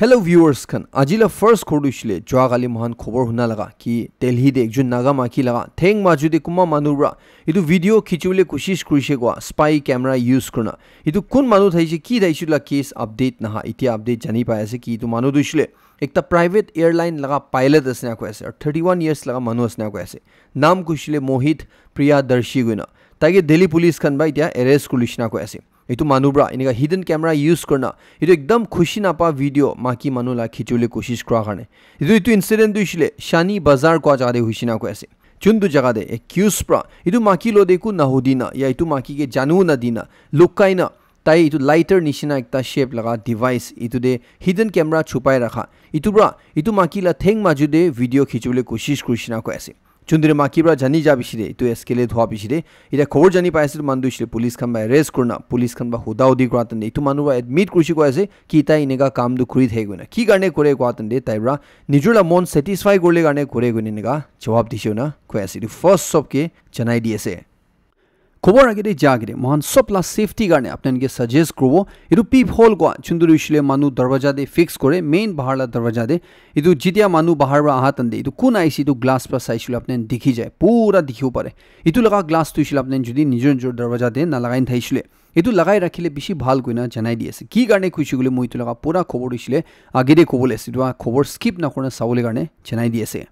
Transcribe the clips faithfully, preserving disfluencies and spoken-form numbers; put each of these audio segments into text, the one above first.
Hello viewers khan, aji la first khobor tu hoishe le, jua kali moikhan khobor huna laga ki Delhi te ekjon Naga maki laga theng maju te kunba manu pra etu video khichibole koshish kurishe koa spy camera use kurina. Etu kun manu thaishe, ki thaishe la case update naha, etia update jani pai ase ki etu manu tu hoishe le ekta private airline laga pilot ase na koi ase, aru thirty one years laga manu ase na koi ase. Naam tu hoishe le Mohit Priyadarshi koina. Taike Delhi police khan pra etia arrest kuri lishe na koi ase. Etu manu pra enika hidden camera use kurina etu ekdam khushi napa video maki manu la khichibole koshish kura karne. Etu, etu incident tu hoishe le Shani Bazar koa jaga te hoishe na koi ase. Chuntu jaga te accused pra etu maki lo te eku nahudi na ya etu maki ke janu na di na lukai na tai etu lighter nishina ekta shape laga device etu te hidden camera chupai rakha. Etu pra etu maki la theng maju te video khichibole koshish kurishe na koi ase. Chunduri maki pra jani ja bishi de, etu escalate hua bishi de. Etia khobor jani pai ase, etu manu tu hoishe le police khan pra arrest kurina, police khan pra huda hudi kura tande, etu manu pra admit kurishe koi ase ki tai eneka kam tu kuri thake koina. Ki karne kore kua tande, tai pra nijor la mon satisfy kurle karne kore koina eneka jawab dishe koina koi ase. Etu first sob ke janai di ase. Khobor age te ja age te moikhan sob la safety karne apni khan ke suggest kuribo. Etu peep hole koa, chuntu tu hoishe le manu darwaja te fix kore, main bahar la darwaja te. Etu jetia manu bahar pra aha tande, etu kun aise etu glass pra saishe le apni khan dikhi jai, pura dikhibo pare. Etu laga glass tu hoishe le apni khan jodi nijor nijor darwaja te na lagai na thaishe le, etu lagai rakhile bishi bhal koina janai di ase. Ki karne koishe koile moi etu laga pura khobor tu hoishe le age te kobole ase. Etu laga khobor skip na kurina sabole karne janai di ase.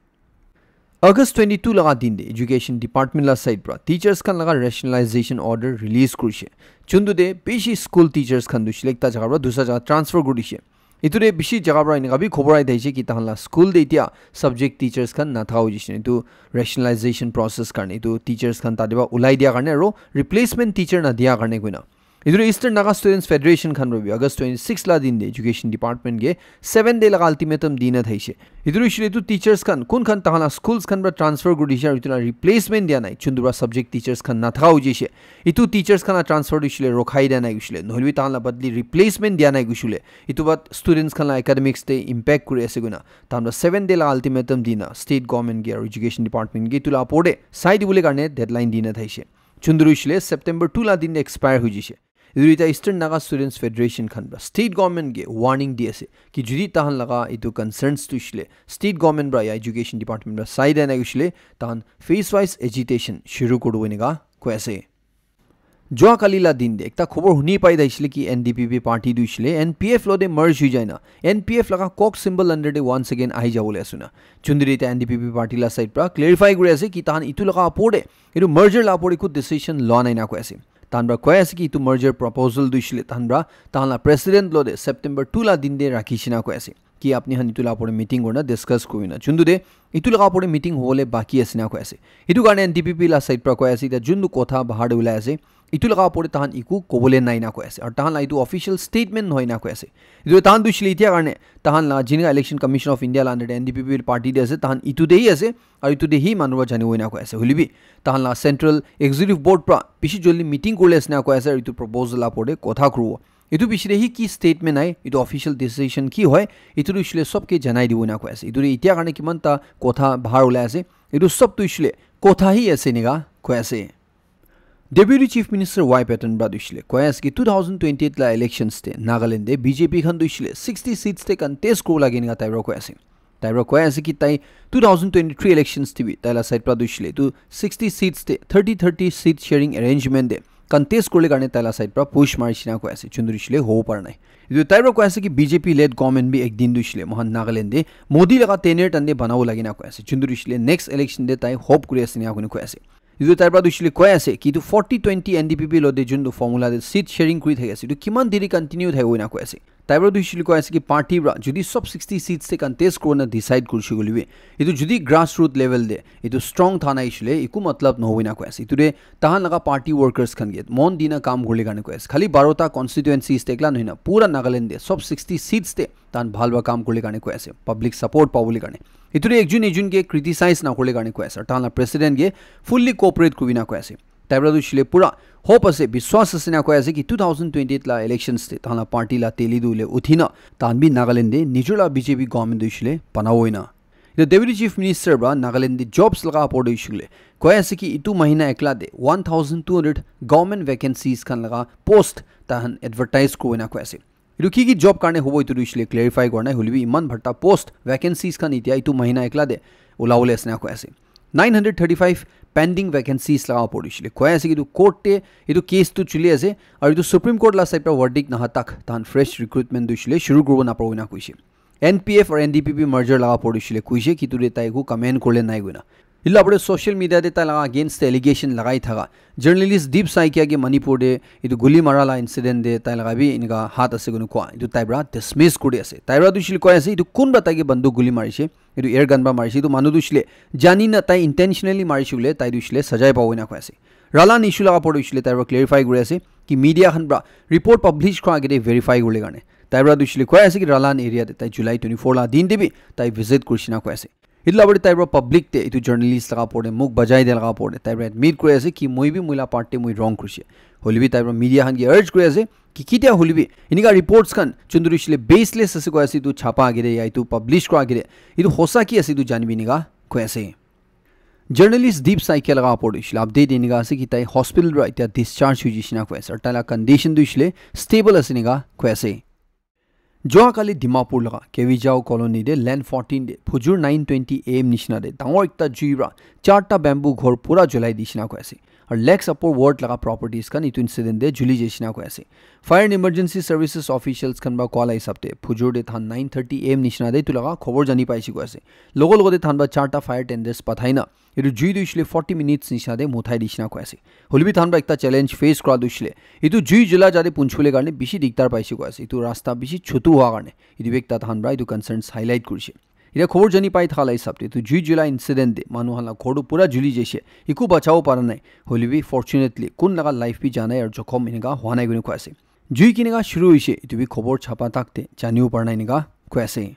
August twenty two laga din de Education Department la side pra teachers khan laga rationalization order release kurishe. Chuntu de bishi school teachers khan tu hoishe le ekta jaga pra dusra jaga transfer kuri dishe. Etu de bishi jaga pra enika bi khobor ai thakishe ki tahan la school de etia subject teachers khan nathaka hoi jishe. Etu rationalization process karne etu teachers khan tate pra ulai dia karne aro replacement teacher na dia karne koina. Etu tu Eastern Naga Students Federation khan para bi August twenty six la din de Education Department ke seven day laga ultimatum dina thaishe. Etu tu hoishe le etu teachers khan kun khan tahan la schools khan para transfer kuri dishe aru etu la replacement dia nai, chuntu para subject teachers khan nathaka hoi jaishe. Etu teachers khan la transfer tu hoishe le rokhai dia nai hoishe le, nohole bi tahan la badli replacement dia nai hoishe le, etu bad students khan la academics te impact kuri ase koina tahan para seven day la ultimatum dina state government ke aru education department ke etu la opor te sai dibole karne deadline dina thaishe. Chuntu tu hoishe le September two la din de expire hoi jaishe. Etu tu eta Eastern Naga Students Federation khan para state government ke warning di ase ki jodi tahan laga etu concerns tu hoishe le state government para ya education department para sai dia nai hoishe le tahan phase wise agitation shuru kuri dibo enika koi ase. Jua kali la din de ekta khobor huni pai thakishe le ki N D P P party tu hoishe le N P F lo de merge hoi jai na N P F laga coke symbol under de once again ahi jabole ase na. Chuntu de eta N D P P party la side para clarify kuri ase ki tahan etu laga opor de, etu merger la opor de eku decision loa nai na koi ase. Tahan para koi ase ki etu merger proposal tu hoishe le tahan para tahan la president lo de September two la din de rakhishe na koi ase ki apni khan etu la opor de meeting kurina discuss kurina. Chuntu de etu laga opor de meeting hobole baki ase na koi ase. Etu karne N D P P la side para koi ase, eta juntu kotha bahar de ulai ase, etu laga opor de tahan eku kobole nai na koi ase. Aru tahan la etu official statement nohoi na koi ase. Etu tahan tu hoishe le etia karne tahan la jinika Election Commission of India la under de N D P P party de ase, tahan etu de hi ase, aru etu de hi manu para jani hoi na koi ase. Hoile bi tahan la Central Executive Board para bishi joldi meeting kuribole ase na koi ase, aru etu proposal la opor de kotha kuribo. Etu piche de hi ki statement ahe, etu official decision ki hoi, etu tu hoishe le sob ke janai dibo na koi ase. Etu de etia karne kiman ta kotha bahar ulai ase, etu sob tu hoishe le kotha hi ase enika koi ase. Deputy Chief Minister Y Patton para tu hoishe le koi ase ki two thousand twenty eight la elections te Nagaland te B J P khan tu hoishe le sixty seats te contest kuribo lage enika tai para koi ase. Tai para koi ase ki tai two thousand twenty three elections te bi tai la side para tu hoishe le etu sixty seats te thirty thirty seat sharing arrangement te contest kuribole karne tai la side para push marishe na koi ase, chuntu tu hoishe le hobo para nai. Etu tai para koi ase ki B J P led government bi ek din tu hoishe le moikhan Nagaland te Modi laga tenure time te banabo lage na koi ase, chuntu tu hoishe le next election te tai hope kuri ase enika koi ase. Etu tai para tu hoishe le koi ase ki etu forty twenty N D P P lo de juntu formula de seat sharing kuri thaki ase, etu kiman deri continue thakibo enika koi ase. Tai para tu hoishe le koi ase ki party para jodi sob sixty seats te contest kuribole decide kurishe koile bi, etu jodi grassroot level te etu strong tha nai hoishe le eku matlab nohobo enika koi ase. Etu de tahan laga party workers khan ke mon dina kam kuribole karne koi ase. Khali baro ta constituencies te ekla nohoi na pura Nagaland te sob sixty seats te tahan bhal para kam kuribole karne koi ase, public support pabole karne. Etu de ekjon ekjon ke criticize nakuribole karne koi ase, tahan la president ke fully cooperate kuribo enika koi ase. Tai para tu hoishe le pura hope ase, biswas ase enika koi ase ki two thousand twenty eight la elections te tahan la party la teli tu hoile uthi na tahan bi Nagaland te nijor la B J P government tu hoishe le banabo enika. Etu Deputy Chief Minister para Nagaland te jobs laga opor te hoishe le koi ase ki etu mahina ekla te one thousand two hundred government vacancies khan laga post tahan advertise kuribo enika koi ase. Etu ki ki job karne hobo etu tu hoishe le clarify kora nai, hoile bi iman bharta post vacancies khan etia etu mahina ekla te ulabole ase na koi ase. Nine hundred thirty-five pending vacancies laga opor tu hoishe le koi ase ki etu court te etu case tu chuli ase, aru etu Supreme Court la side pra verdict naha tak tahan fresh recruitment tu hoishe le shuru kuribo napabo ena koishe. N P F aru N D P P merger laga opor tu hoishe le koishe ki etu te tai eku comment kurile nai koina. Etu la opor te social media te tai laga against te allegation lagai thaka journalist Deep Saikia ke Manipur te etu guli mara la incident te tai laga bi enika hat ase koina koa etu tai pra dismiss kuri ase. Tai pra tu hoishe le koi ase etu kun pra tai ke banduk guli marishe, etu air gun pra marishe, etu manu tu hoishe le jani na tai intentionally marishe koile tai tu hoishe le sajai pabo ena koi ase. Ralan issue laga opor tu hoishe le tai pra clarify kuri ase ki media khan pra report publish kora agete verify kurile karne. Tai pra tu hoishe le koi ase ki Ralan area te tai July twenty-four la din te bi tai visit kurishe na koi ase. Etu la opor te tai pra public te etu journalist laga opor te muk bajai dia laga opor te tai pra admit kuri ase ki moi bi moi la part te moi wrong kurishe. Hoile bi tai pra media khan ke urge kuri ase ki kitia hoile bi enika reports khan chunduri hoishe le baseless ase koi ase etu chapa agete ya etu publish kora agete etu hosa ki ase etu janibi enika koi ase. Journalist Deep Saikia laga opor tu hoishe le update enika ase ki tai hospital pra etia discharge hoi jaishe na koi ase. Aru tai la condition tu hoishe le stable ase enika koi ase. Joa kali Dimapur laga Kevijao colony te land fourteen te phujur nine twenty A M nishina te dangor ekta jui pra charta bamboo ghor pura julai dishe na koi ase. Aru Lakes Upper ward laga properties khan etu incident te juli jaishe na koi ase. Fire and Emergency Services officials khan pra koa la hisab te phujur te than nine thirty A M nishina te etu laga khobor jani paishe koi ase. Logo logo te than pra charta fire tenders pathai na etu jui tu hoishe le forty minutes nishina te muthai dishe na koi ase. Hoile bi than pra ekta challenge face kora tu hoishe le etu jui jula jate punchibole karne bishi dikdar paishe koi ase. Etu rasta bishi chotu hua karne etu bi ekta than pra etu concerns highlight kurishe. Etia khobor jani pai thaka la hisab te etu jui jula incident te manu khan la ghor tu pura juli jaishe, eku bachabo para nai. Hoile bi fortunately kun laga life bi ja nai aru jokhom enika hua nai koina koi ase. Jui kenika shuru hoishe etu bi khobor chapa tak te janibo para nai enika koi ase.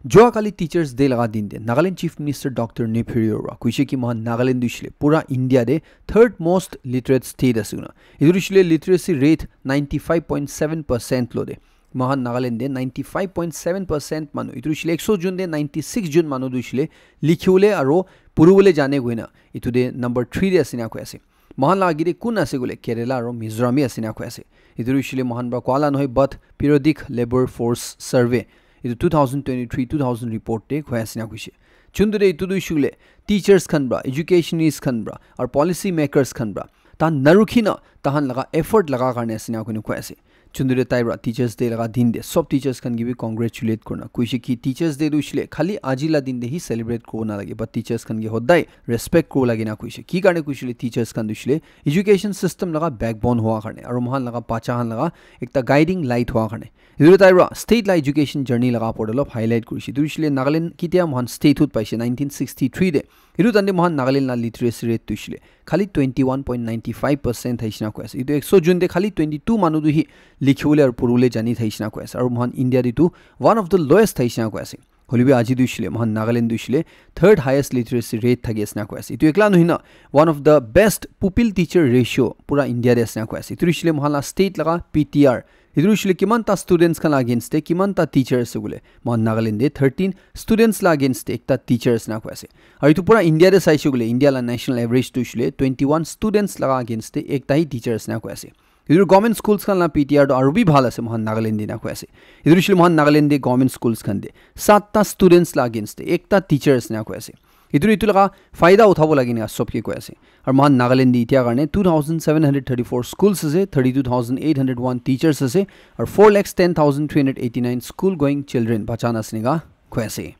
Joa kali Teachers Day laga din te Nagaland Chief Minister Doctor Neiphiu Rio pra koishe ki mohan Nagaland tu hoishe le pura India te third most literate state ase koina. Etu tu hoishe le literacy rate ninety five point seven percent lo te mohan Nagaland te ninety five point seven percent manu, etu tu hoishe le ekso jun te ninety six jun manu tu hoishe le likhibole aru puribole jane koina etu te number three te ase na koi ase. Mohan la age te kun ase koile Kerala aru Mizoram hi ase na koi ase. Etu tu hoishe le mohan pra koa la nohoi, but Periodic Labour Force Survey etu two thousand twenty-three two thousand report te koi ase na koishe. Chuntu te etu tu hoishe koile teachers khan pra, educationist khan pra aru policy makers khan pra tahan narukhi na tahan laga effort laga karne ase na koina koi ase. Chuntu te tai pra Teachers Day laga din te sob teachers khan ke bi congratulate kurina koishe ki Teachers Day tu hoishe le khali aji la din te hi celebrate kuribo nalage, but teachers khan ke hodai respect kuribo lage na koishe. Ki karne koishe le teachers khan tu hoishe le education system laga backbone hua karne aru mohan laga bacha khan laga ekta guiding light hua karne. Etu tai pra state la education journey laga opor te olop highlight kurishe. Etu hoishe le Nagaland ketia mohan statehood paishe nineteen sixty-three te. Etu time te mohan Nagaland la literacy rate tu hoishe le khali twenty one point nine five percent thaishe na koi ase. Etu ekso jun te khali twenty two manu tu hi likhibole aru puribole jani thaishe na koi ase. Aru mohan India te tu one of the lowest thaishe na koi ase. Hoile bi aji tu hoishe le mohan Nagaland tu hoishe le third highest literacy rate thaki ase na koi ase. Etu ekla nohoi na one of the best pupil teacher ratio pura India te ase na koi ase. Etu hoishe le mohan la state laga P T R. Etu hoishe le kiman ta students khan la against te kiman ta teacher ase koile mohan Nagaland te thirteen students la against te ekta teacher ase na koi ase. Aru etu pura India te saishe koile India la national average tu hoishe le twenty one students laga against te ekta hi teacher ase na koi ase. Etu government schools khan la P T R tu aru bi bhal ase mohan Nagaland te na koi ase. Etu hoishe le mohan Nagaland te government schools khan te satta students la against te ekta teacher ase na koi ase. Etu etu laga faida uthabo lage na sob ke koi ase. Aru mohan Nagaland te etia karne two thousand seven hundred thirty four schools ase, thirty two thousand eight hundred one teachers ase, aru four lakhs ten thousand three hundred eighty nine school going children bacha khan ase enika koi ase.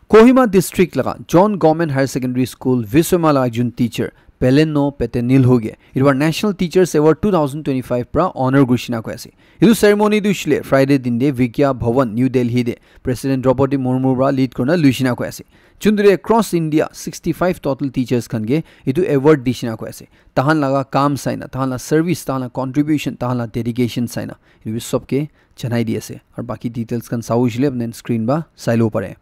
Kohima district laga John Government Higher Secondary School Viswama la ekjon teacher Peleno Petenil hoge etu para National Teachers Award two thousand twenty five pra honor kurishe na koi ase. Etu ceremony tu hoishe le Friday din te Vigya Bhawan, New Delhi te President Draupadi Murmu pra lead kurina luishe na koi ase. Chunduri across India sixty five total teachers khan ke etu award dishe na koi ase. Tahan laga kam saina, tahan la service, tahan la contribution, tahan la dedication saina etu bi sob ke janai di ase. Aru baki details khan sabo hoishe le apni screen pra sai lobo pare.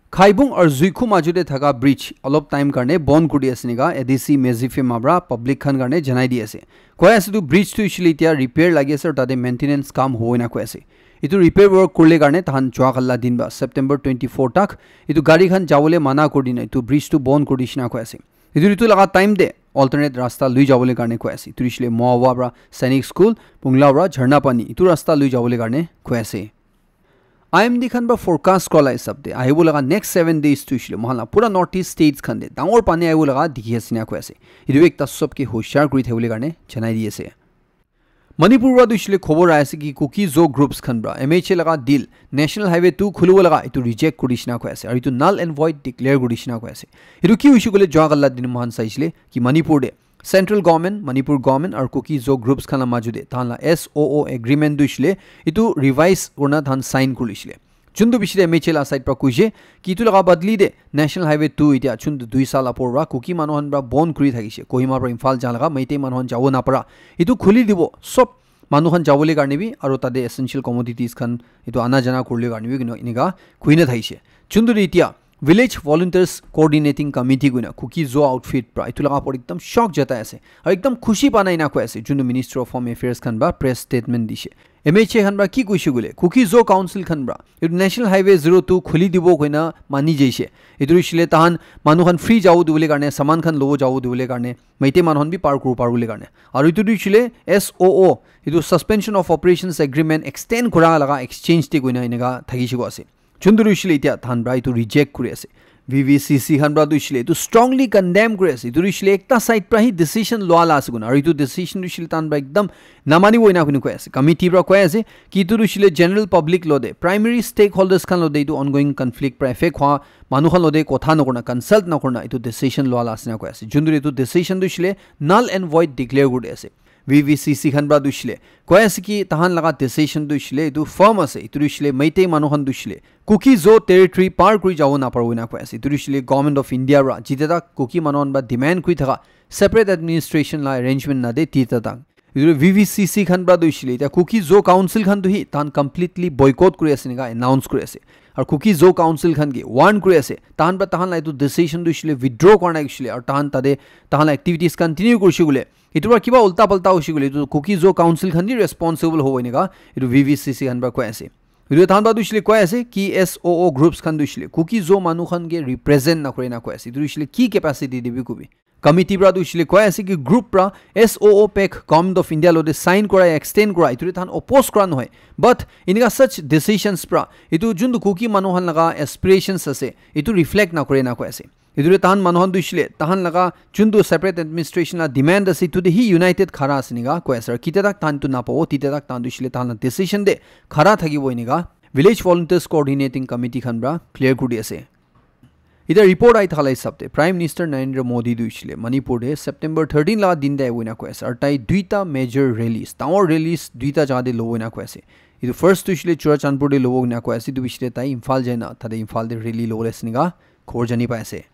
Khaibung aru Zuikhu majo te thaka bridge olop time karne bon kuri ase enika A D C Mezifema pra public khan karne janai di ase. Koi ase tu bridge tu hoishe le etia repair lagi ase aru tate maintenance kam hobo ena koi ase. Etu repair work kurile karne tahan jua kali la din pra September twenty four tak etu gari khan jabole mana kuri dina etu bridge tu bon kuri dishe na koi ase. Etu ritu laga time te alternate rasta lui jabole karne koi ase. Etu hoishe le Moawa pra Sainik School, Pungla pra Jharna Pani, etu rasta lui jabole karne koi ase. I M D khan pra forecast kura la hisab te ahibo laga next seven days tu hoishe le moikhan la pura North East states khan te dangor pani ahibo laga dikhi ase na koi ase. Etu ekta sobke hoshiar kuri thakibole karne janai di ase. Manipur pra tu hoishe le khobor ahi ase ki Kuki Zo groups khan pra M H A laga deal National Highway two khulibo laga etu reject kuri dishina koi ase, aru etu null and void declare kuri dishina koi ase. Etu ki hoishe koile jua kala din moikhan saishe le ki Manipur te Central Government, Manipur Government aru Kuki Zo groups khan la maju te tahan la S O O agreement tu hoishe le etu revise kurina tahan sign kuri dishile. Chuntu bishi de M H A la side pra kuishe ki etu laga badli de National Highway two itia chuntu dui sal apor pra Kuki manu khan pra bon kuri thakishe. Kohima pra Imphal ja laga Meitei manu khan jabo napara. Etu khuli dibo, sob manu khan jabole karne bi, aru tate essential commodities khan etu ana jana kurle karne bi, kino enika kuina thaishe. Chuntu de itia Village Volunteers Coordinating Committee kuina Kuki Zo outfit pra etu laga por ekdam shock jatai ase. Aru ekdam khushi pana ina koi ase, chuntu Ministry of Home Affairs khan pra press statement dishe. M H A khan pra ki kuishe koile, Kuki Zo Council khan pra etu National Highway zero two khuli dibo koina mani jaishe. Etu hoishe le tahan manu khan free jabo dibole karne, saman khan lobo jabo dibole karne, Meitei manu khan bi par kuribo paribole karne. Aru etu tu hoishe le S O O, etu Suspension of Operations Agreement extend kura laga exchange te koina enika thakishe ko ase. Chuntu tu hoishe le itia tahan pra etu reject kuri ase. V V C C khan pra tu hoishe le etu strongly condemn kuri ase. Etu tu hoishe le ekta side pra hi decision lua la ase koina. Aru etu decision tu hoishe le tahan pra ekdam namanibo ina koina koi ase. Committee pra koi ase ki etu tu hoishe le general public lo de, primary stakeholders khan lo de etu ongoing conflict pra affect hua manu khan lo de kotha nakurina, consult nakurina etu decision lua la ase na koi ase. Chuntu etu decision tu hoishe le null and void declare kuri ase. V V C C khan pra tu hoishe le koi ase ki tahan laga decision tu hoishe le etu firm ase, etu tu hoishe le Meitei manu khan tu hoishe le Kuki Zo territory par kuri jabo naparibo ina koi ase. Etu tu hoishe le Government of India pra jite tak Kuki manu khan pra demand kuri thaka separate administration la arrangement na de tita tak. Etu tu V V C C khan pra tu hoishe le itia Kuki Zo Council khan tu hi tahan completely boycott kuri ase enika announce kuri ase. Aru Kuki Zo Council khan ke warn kuri ase, tahan pra tahan la etu decision tu hoishe le withdraw kura nai hoishe le, aru tahan tate tahan la activities continue kurishe koile, etu pra kiba ulta palta hoishe koile, etu Kuki Zo Council khan hi responsible hobo enika etu V V C C khan pra koi ase. Etu tahan pra tu hoishe le koi ase ki S O O groups khan tu hoishe le Kuki Zo manu khan ke represent nakure na koi ase. Etu tu hoishe le ki capacity de bi kubi. Committee pra tu hoishe le koi ase ki group pra S O O pact Government of India lo de sign kura, extend kura, etu de tahan oppose kura nohoi. But enika such decisions pra etu juntu Kuki manu khan laga aspirations ase, etu reflect nakure na koi ase. Etu de tahan manu khan tu hoishe le tahan laga juntu separate administration la demand ase, etu de hi united khara ase enika koi ase. Aru kitia tak tahan tu napabo, titia tak tahan tu hoishe le tahan la decision de khara thakibo enika Village Volunteers Coordinating Committee khan pra clear kuri di ase. Ita report ahi thaka la hisab te Prime Minister Narendra Modi tu hoishe le Manipur te September thirteen la din te ahibo ena koi ase. Aru tai duita major rallies, dangor rallies duita jaga te lobo ena koi ase. Etu first tu hoishe le Churachandpur te lobo ena koi ase. Etu piche te tai Imphal jai na tate Imphal te rally lobole ase enika khobor jani pai ase.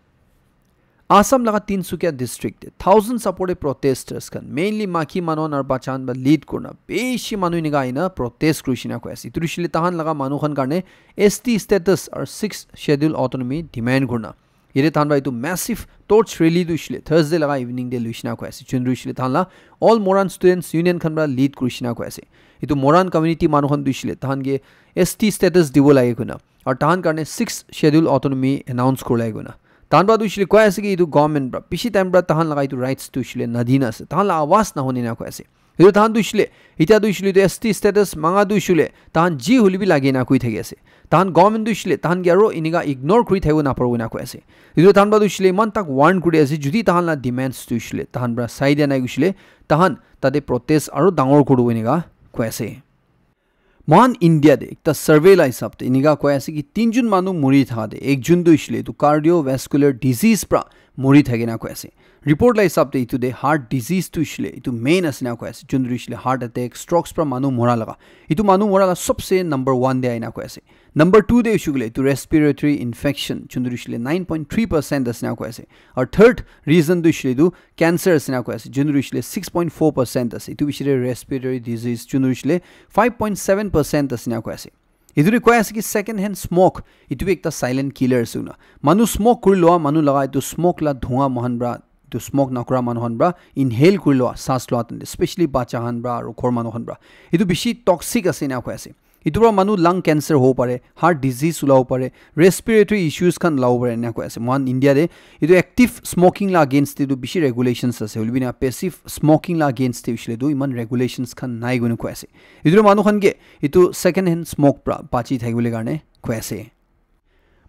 Assam laga Tinsukia district te thousands upor te protesters khan, mainly maiki manu khan aru bacha khan para lead kurina bishi manu enika ahina protest kurishe na koi ase. Etu hoishe le tahan laga manu khan karne S T status aru sixth schedule autonomy demand kurina. Yate tahan para etu massive torch rally tu hoishe le Thursday laga evening te luishe na koi ase. Jun tu hoishe le tahan la All Moran Students Union khan para lead kurishe na koi ase. Etu Moran community manu khan tu hoishe le tahan ke S T status dibo lage koina aru tahan karne sixth schedule autonomy announce kurlai koina. Tahan para tu hoishe le koi ase ki etu government para bishi time para tahan laga etu rights tu hoishe le nadina ase. Tahan la awaz nahuni na koi ase. Etu tahan tu hoishe le, itya tu hoishe le etu S T status manga tu hoishe le, tahan ji huli bi lage na koi thaki ase. Tahan government tu hoishe le, tahan ke aro enika ignore kuri thakibo naparibo na koi ase. Etu tahan para tu hoishe le iman tak warn kuri ase, jodi tahan la demands tu hoishe le, tahan para sai dia nai hoishe le, tahan tate protest aro dangor kuribo enika koi ase. Mohan India te ekta survey la hisab te enika koi ase ki tinjun manu muri thaka te ekjun tu hoishe le etu cardiovascular disease pra muri thake na koi ase. Report la hisab te etu te heart disease tu hoishe le etu main ase na koi ase. Jun tu hoishe le heart attack, strokes pra manu mora laga. Etu manu mora la sobse number one te ahi na koi ase. Number two te hoishe koile etu respiratory infection, jun tu hoishe le nine point three percent ase na koi ase. Aru third reason tu hoishe le etu cancer ase na koi ase, jun tu hoishe le six point four percent ase. Etu piche te respiratory disease, jun tu hoishe le five point seven percent ase na koi ase. Etu te koi ase ki second hand smoke, etu bi ekta silent killer ase koina. Manu smoke kuri loa, manu laga etu smoke la dhua mohan pra, etu smoke nakura manu khan pra, inhale kuri loa, saas loa tante, especially bacha khan pra aru ghor manu khan pra. Etu bishi toxic ase na koi ase. Etu para manu lung cancer hobo pare, heart disease ulabo pare, respiratory issues khan ulabo pare ena koi ase. Mohan India te etu active smoking la against te tu bishi regulations ase. Hoilebi na passive smoking la against te hoishile tu iman regulations khan nai koina koi ase. Etu manu khan ke etu second hand smoke pra bachi thakibole karne koi ase.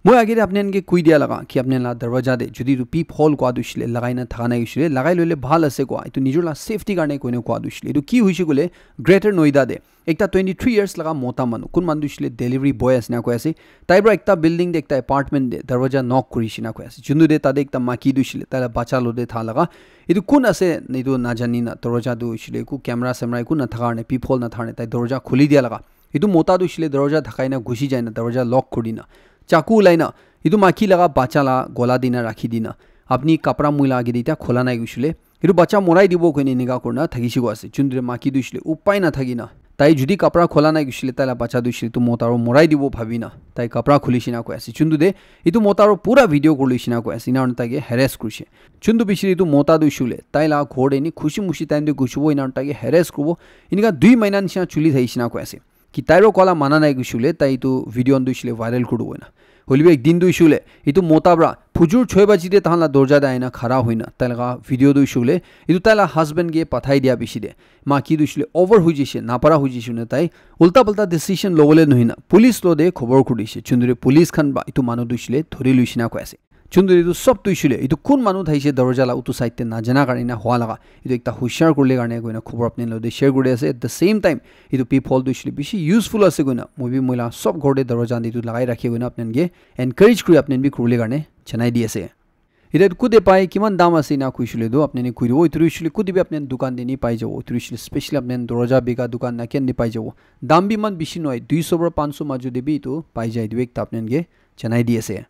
Moi age te apni khan ke koi dia laga ki apni khan la darwaja te jodi etu peep hole kua tu hoishile lagai na thaka nai hoishile lagai loile bhal ase kua. Etu nijor la safety karne koina kua tu hoishile. Etu ki hoishe koile Greater Noida te ekta twenty three years laga mota manu, kun manu tu hoishile delivery boy ase na koi ase. Tai pra ekta building te ekta apartment te darwaja knock kuri she na koi ase. Juntu te tate ekta maki tu hoishile tai la bacha lo te tha laga. Etu kun ase etu najani na darwaja tu hoishile eku camera semra eku na thaka karne peep hole na thaka karne tai darwaja khuli dia laga. Etu mota tu hoishile darwaja thakai na ghusi jai na darwaja lock kuri na chaku ulai na etu maki laga bacha la gola dina rakhi dina apni kapra moi la age te tia khola nai hoishile etu bacha morai dibo koine enika kurina thakishe koi ase. Juntu te maki tu hoishile upai na thaki na tai jodi kapra khola nai hoishile tai la bacha tu hoishile etu mota aro morai dibo bhabi na tai kapra khuli she na koi ase. Juntu te etu mota aro pura video kuri loishe na koi ase. Ena kurina tai ke harass kurishe. Juntu bishi etu mota tu hoishile tai la ghor te ni khushi mushi time te ghusibo ena kurina tai ke harass kuribo. Enika dui mahina nishina chuli thakishe na koi ase. Ki tai ro koa la mana nai hoishile tai etu video khan tu hoishile viral kuri dibo ena. Hoilebi ek din tu hoishile etu mota pra phujur choi baji te tahan la dorja te aina khara hoina tai laga video tu hoishile etu tai la husband ke pathai dia bishi de maki tu hoishile over hoi jishe napara hoi jishe na tai ulta palta decision lobole nohina police lo de khobor kuri dishe. Juntu te police khan pra etu manu tu hoishile dhori loishe na koi ase. Juntu etu sob tu hoishile etu kun manu thaishe darwaja la utu side te najana karne na hua laga etu ekta hushar kurle karne koina khobor apni lo te share kuri ase. At the same time etu peep hole tu hoishile bishi useful ase koina moi bi moi la sob ghor te darwaja te etu lagai rakhi koina apni khan ke encourage kuri apni khan bi kuribole karne janai di ase. Etu kute pai kiman dam ase na kuishile tu apni khan koi dibo. Etu hoishile kute bi apni khan dukan te ni pai jabo. Etu hoishile specially apni khan darwaja bika dukan na ken ni pai jabo. Dam bi iman bishi nohoi, dui so pra panch so majo te bi etu pai jai. Etu ekta apni khan ke janai di ase.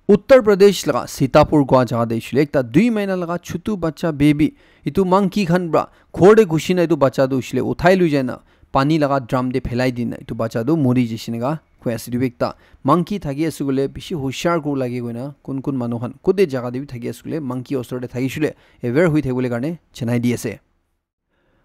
Uttar Pradesh laga Sitapur kua jaga te hoishile ekta dui mahina laga chutu bacha baby etu monkey khan pra ghor te ghusi na etu bacha tu hoishile uthai loi jai na pani laga drum te phelai dina etu bacha tu mori jishe neka koi ase. Etu bi ekta monkey thaki ase koile bishi hushar kuribo lage koina kun kun manu khan kute jaga te bi thaki ase koile monkey osor te thaki shile aware hoi thakibole karne janai di ase.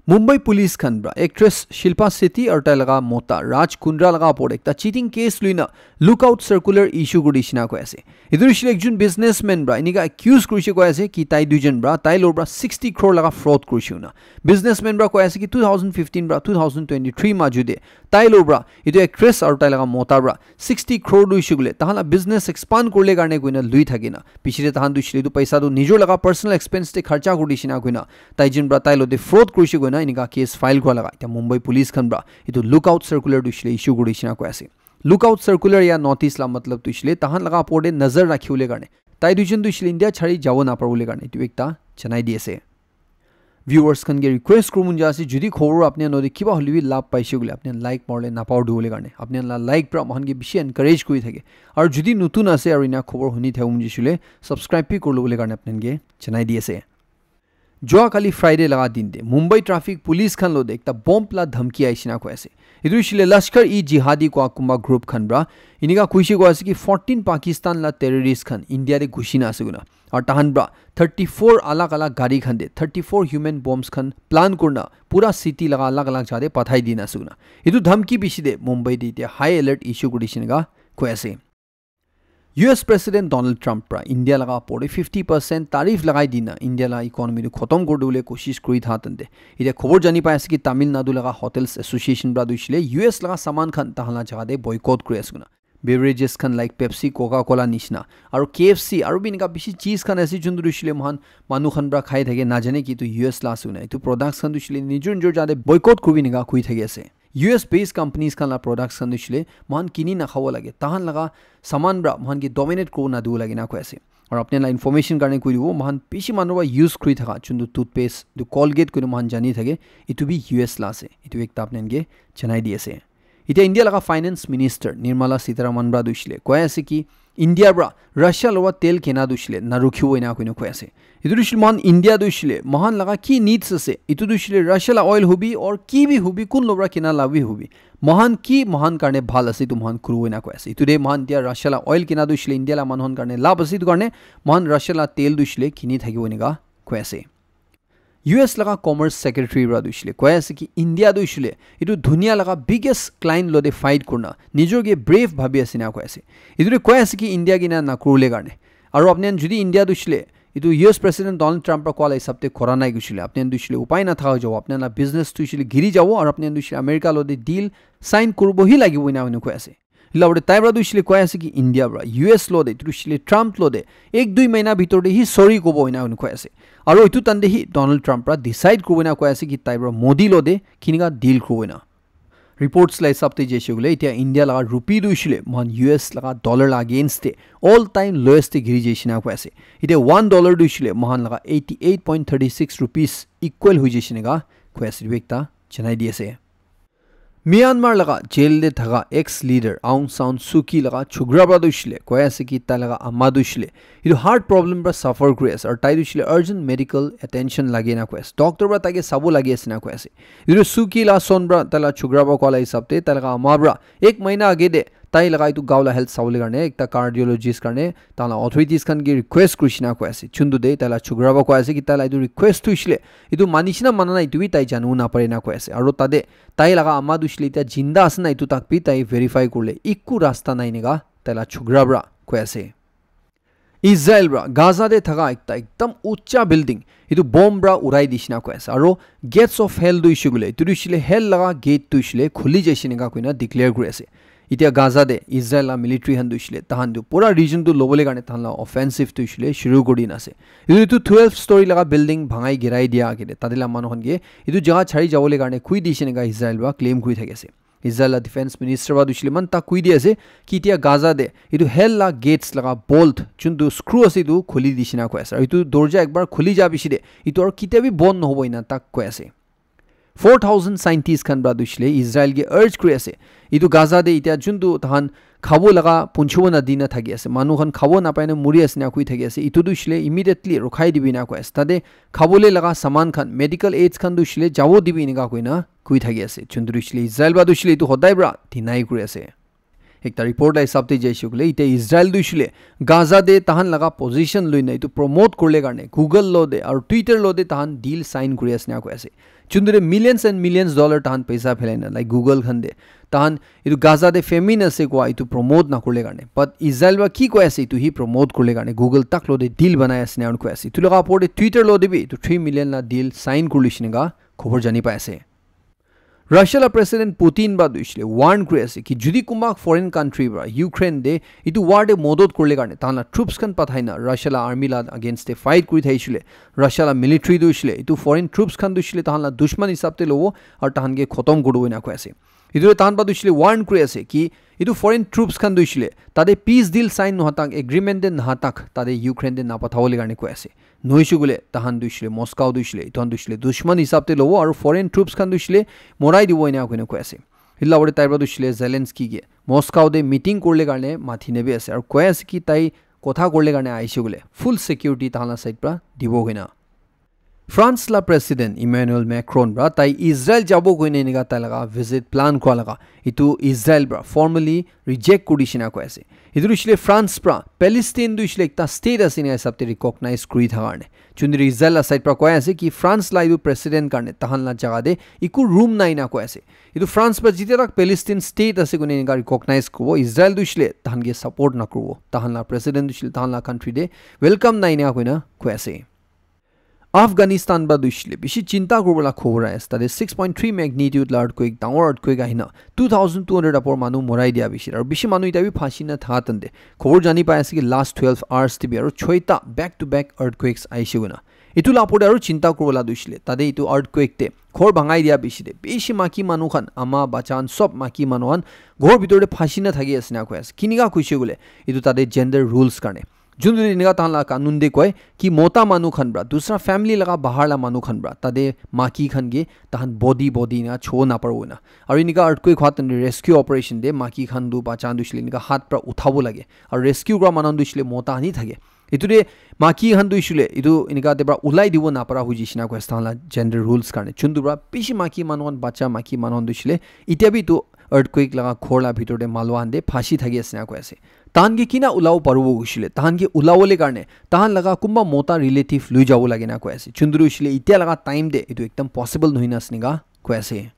Mumbai police khan pra actress Shilpa Shetty aru tai laga mota Raj Kundra laga opor te ekta cheating case loina lookout circular issue kuri dishina koi ase. Etu hoishile ekjon businessman pra enika accuse kurishe koi ase ki tai duijon pra tai lor pra sixty crore laga fraud kurishe koina. Businessman pra koi ase ki two thousand fifteen pra two thousand twenty-three majo te tai lor pra etu actress aru tai laga mota pra sixty crore tu hoishe koile tahan la business expand kuribole karne koina lui thakina. Piche te tahan tu hoishe koile etu paisa tu nijor laga personal expense te kharcha kuri dishina koina tai jun pra tai lo te fraud kurishe koina enika case file kura laga. Etia Mumbai police khan pra etu lookout circular tu hoishe koile issue kuri dishina koi ase. Lookout circular ya notice la matlab tu hoishe koile tahan laga opor te nazar rakhibole karne. Tai duijon tu hoishe koile India chari jabo naparibole karne etu ekta janai di ase. Viewers khan ke request kuribo mon jai ase, jodi khobor apni khan logot te kiba hoile bi lab paise koile apni khan like maribole napahori dibole karne. Apni khan la like pra moikhan ke bishi encourage kuri thake. Aru jodi notun ase aru ena khobor huni thakibo mon jaise koile subscribe bi kuri lobole karne apni khan ke janai di ase. Jua kali Friday laga din te Mumbai traffic police khan logot te ekta bomb la dhamki aishina koi ase. Etu hoishe koile Lashkar-e-Jihadi koi kunba group khan pra enika koishe koi ase ki fourteen Pakistan la terrorist khan India te ghusi na ase koina. Aru tahan pra thirty-four alag alag gari khan te thirty-four human bombs khan plant kurina pura city laga alag alag jaga te pathai dina ase koina. Etu dhamki piche te Mumbai te etia high alert issue kuri dishina koi ase. U S President Donald Trump pra India laga opor te fifty percent tariff lagai dina India laga economy tu khotom kuri dibole koshish kuri tha tante. Etia khobor jani pai ase ki Tamil Nadu laga Hotels Association pra tu hoishe koile U S laga saman khan tahan la jaga te boycott kuri ase koina. Beverages khan like Pepsi, Coca-Cola nishina aru K F C aru bi enika bishi cheese khan ase jun tu hoishe koile moikhan manu khan pra khai thake najane ki etu U S la ase koina. Etu products khan tu hoishe koile nijor nijor jaga te boycott kuribi enika koi thaki ase. U S based companies khan la products khan tu hoishe koile moikhan kini nakhabo lage. Tahan laga saman pra moikhan ke dominate kuribo nadibo lage na koi ase. Aru apni khan la information karne koi dibo, moikhan bishi manu pra use kuri thaka jun tu toothpaste, etu Colgate koina moikhan jani thake, etu bi U S la ase. Etu ekta apni khan ke janai di ase. Etia India laga Finance Minister Nirmala Sitharaman pra tu hoishe koile koi ase ki India pra Russia lora tel kina tu hoishe koile narukhibo ena koina koi ase. Etu tu hoishe koile moikhan India tu hoishe koile moikhan laga ki needs ase, etu tu hoishe koile Russia la oil hobi or ki bi hobi, kun lora kina la bi hobi, moikhan ki moikhan karne bhal ase etu moikhan kuribo ena koi ase. Etu te moikhan etia Russia la oil kina tu hoishe koile India la manu khan karne labh ase, etu karne moikhan Russia la tel tu hoishe koile kini thakibo enika koi ase. U S laga Commerce Secretary para tu hoishile koi ase ki India tu hoishile etu dunia laga biggest client lo te fight kurna nijor ke brave bhabi ase na koi ase. Etu te koi ase ki India ke na nakurule karne. Aru apni khan jodi India tu hoishile etu U S President Donald Trump para koa la hisab te kora nai koishile apni khan tu hoishile upai na thaka jabo, apni khan la business tu hoishile giri jabo aru apni khan tu hoishile America lo te deal sign kuribo hi lagibo ena koi ase. Etu la upor te tai para tu hoishile koi ase ki India para U S lo te etu tu hoishile Trump lo te ek dui mahina bitor te hi sorry kobo ena koi ase. Aru etu tan te hi Donald Trump para decide kuribo ena koi ase ki tai para Modi lo te kinika deal kuribo ena. Reports la hisab te jaise koile etia India laga rupee tu hoishile mohan U S laga dollar la against te all time lowest te giri jaise na koi ase. Etia one dollar tu hoishile mohan laga eighty eight point thirty six rupees equal hoi jaise na koi ase, etu ekta janai di ase. Myanmar laga jail te thaka ex leader Aung San Suu Kyi laga chukra para tu hoishile koi ase ki tai laga ama tu hoishile etu heart problem para suffer kuri ase aru tai tu hoishile urgent medical attention lage na koi ase, doctor para tai ke sabo lage ase na koi ase. Etu Suu Kyi la son para tai la chukra para koa la hisab te tai laga ama para ek mahina age te tai laga etu gao la health sabole karne ekta cardiologist karne tai la authorities khan ke request kurishe na koi ase. Chuntu te tai la chukra para koi ase ki tai la etu request tu hoishile etu manishina mana na etu bi tai janibo napare na koi ase. Aru tate tai laga ama tu hoishile etia jinda ase na etu tak bi tai verify kurle eku rasta nai eneka tai la chukra para koi ase. Israel para Gaza te thaka ekta ekdam ucha building etu bomb para urai dishe na koi ase. Aru gates of hell tu hoishe koile etu tu hoishile hell laga gate tu hoishile khuli jaishe eneka koina declare kuri ase. Etia Gaza te Israel la military khan tu hoishile tahan tu pura region tu lobole karne tahan la offensive tu hoishile shuru kuri dina ase. Etu tu twelve story laga building bhangai girai dia age te tate la manu khan ke etu jaga chari jabole karne koi dishe eneka Israel para claim kuri thaki ase. Israel la defense minister para tu hoishile eman tak koi di ase ki etia Gaza te etu hell la gates laga bolt chuntu screw ase etu khuli dishe na koi ase. Aru etu dorja ekbar khuli ja piche te etu aru ketia bi bon nohobo ena tak koi ase. Four thousand scientist khan para tu hoishile Israel ke urge kuri ase. Etu Gaza te etia juntu tahan khabo laga punchibo na dina thaki ase. Manu khan khabo napai na muri ase na koi thaki ase. Etu tu hoishile immediately rukhai dibi na koi ase. Tate khabole laga saman khan, medical aids khan tu hoishile jabo dibi eneka koina koi thaki ase. Juntu tu hoishile Israel para tu hoishile etu hodai para deny kuri ase. Ekta report la hisab te jaise koile etia Israel tu hoishile Gaza te tahan laga position loina etu promote kurle karne Google lo te aru Twitter lo te tahan deal sign kuri ase na koi ase. Juntu te millions and millions dollar tahan paisa phelai na like Google khan te tahan etu Gaza te famine ase koa etu promote na kurle karne. But Israel para ki koi ase etu hi promote kurle karne Google tak lo te deal banai ase na koi ase. Etu laga upor te Twitter lo te bi etu three million la deal sign kuri lishe eneka khobor jani pai ase. Russia la President Putin para tu hoishile warn kuri ase ki jodi kunba foreign country para Ukraine te etu war te modot kurle karne tahan la troops khan pathai na Russia la army la against te fight kuri thakishile Russia la military tu hoishile etu foreign troops khan tu hoishile tahan la dushman hisab te lobo aru tahan ke khotom kuri dibo ena koi ase. Etu tahan para tu hoishile warn kuri ase ki etu foreign troops khan tu hoishile tate peace deal sign noha tak agreement te naha tak tate Ukraine te napathabole karne koi ase. Nohoishe koile tahan tu hoishile Moscow tu hoishile etu khan tu hoishile dushman hisab te lobo aru foreign troops khan tu hoishile morai dibo ena koina koi ase. Etu la upor te tai para tu hoishile Zelensky ke Moscow te meeting kurle karne mati na bi ase aru koi ase ki tai kotha kurle karne ahishe koile full security tahan la side para dibo koina. France la President Emmanuel Macron para tai Israel jabo koina eneka tai laga visit plan kura laga etu Israel para formally reject kuri dishe na koi ase. Etu tu hoishile France para Palestine tu hoishile ekta state ase ena hisab te recognize kuri thaka karne. Juntu Israel la side para koi ase ki France la etu president karne tahan la jaga te eku room nai na koi ase. Etu France para jetia tak Palestine state ase koina eneka recognize kuribo Israel tu hoishile tahan ke support na kuribo. Tahan la president tu hoishile tahan la country te welcome nai ena koina koi ase. Afghanistan para tu hoishile bishi chinta kuribo la khobor ahi ase. Tate six point three magnitude la earthquake, dangor earthquake ahina two thousand two hundred upor manu morai dia bishi. Aru bishi manu etia bi phansi na thaka tante khobor jani pai ase ki last twelve hours te bi aru choita back to back earthquakes ahishe koina. Etu la upor te aru chinta kuribo la tu hoishile tate etu earthquake te ghor bhangai dia bishi te bishi maki manu khan ama bacha khan sob maki manu khan ghor bitor te phansi na thaki ase na koi ase. Kinika koishe koile etu tate gender rules karne. Juntu eneka tahan la kanun te koi ki mota manu khan para dusra family laga bahar la manu khan para tate maki khan ke tahan body body na chobo naparibo na. Aru eneka earthquake hua time te rescue operation te maki khan tu bacha khan tu hoishile eneka hath para uthabo lage. Aru rescue kura manu khan tu hoishile mota khan hi thake. Etu te maki khan tu hoishile etu eneka te para ulai dibo napara hoi jaishe na koi ase tahan la gender rules karne. Juntu para bishi maki manu khan bacha maki manu khan tu hoishile etia bi etu earthquake laga ghor la bhitor te malua khan te phasi thaki ase na koi ase. Tahan ke kina ulabo paribo hoishile, tahan ke ulabole karne tahan laga kunba mota relative lui jabo lage na koi ase. Chunduru hoishile, itia laga time te etu ekdam possible nohoi na ase nika koi ase.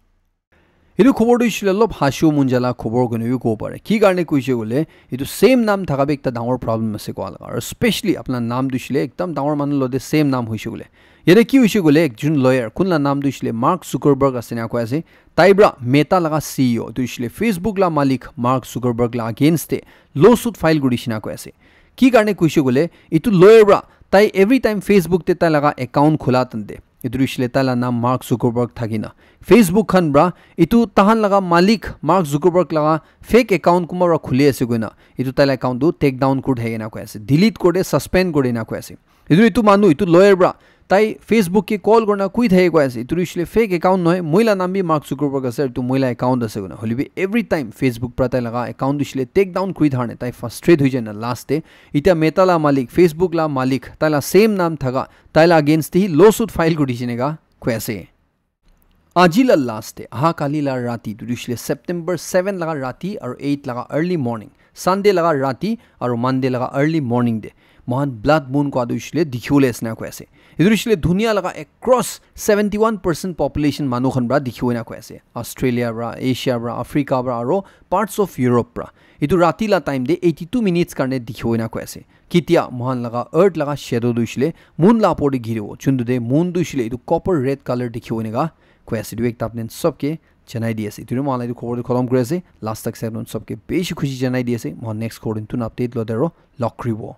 Etu khobor tu hoishile olop hasio munjala khobor koina bi kobo pare. Ki karne koise koile, etu same naam thaka bi ekta dangor problem ase koa laga. Aru specially apna naam tu hoishile ekdam dangor manu lote same naam hoise koile. Yate ki hoise koile, ekjon lawyer, kun la naam tu hoishile Mark Zuckerberg ase na koi ase. Tai pra Meta laga C E O, tu hoishile Facebook la malik Mark Zuckerberg la against te lawsuit file kuri shina koi ase. Ki karne koise koile, etu lawyer pra tai every time Facebook te tai laga account khula tante, etu hoishile tai la naam Mark Zuckerberg thakina, Facebook khan pra etu tahan laga malik Mark Zuckerberg laga fake account kunba pra khuli ase koina, etu tai la account tu take down kuri thake na koi ase, delete kuri de, suspend kuri na koi ase. Etu, etu manu, etu lawyer pra tai Facebook ke call kurna koi thake koi ase, etu hoishile fake account nohoi, moi la naam bi Mark Zuckerberg ase, etu moi la account ase koina. Hoile bi every time Facebook pra tai laga account hoishile take down kuri tharne tai frustrate hoi jai na last te. Etia Meta la malik, Facebook la malik, tai la same naam thaka, tai la against te hi lawsuit file kuri dishine ka koi ase. Aji la last te, aha kali la rati, tu hoishile September seven laga rati aru eight laga early morning, Sunday laga rati aru Monday laga early morning te, mohan blood moon koa tu hoishile dikhiwole ase na koi ase. Etu hoishile dunia laga across seventy one percent population manu khan pra dikhiwoi na koi ase. Australia pra, Asia pra, Africa pra, aru parts of Europe pra. Etu rati la time te eighty two minutes karne dikhiwoi na koi ase. Kitia mohan laga earth laga shadow tu hoishile moon la upor te giribo. Chuntu te moon tu hoishile etu copper red color dikhiwoi na ka koi ase. Etu ekta apni khan sob ke janai di ase. Etu mohan la etu khobor tu khotom kuri ase. Last tak sai apni khan sob ke bishi khushi janai di ase. Mohan next khobor tu notun update lote aro log kuribo.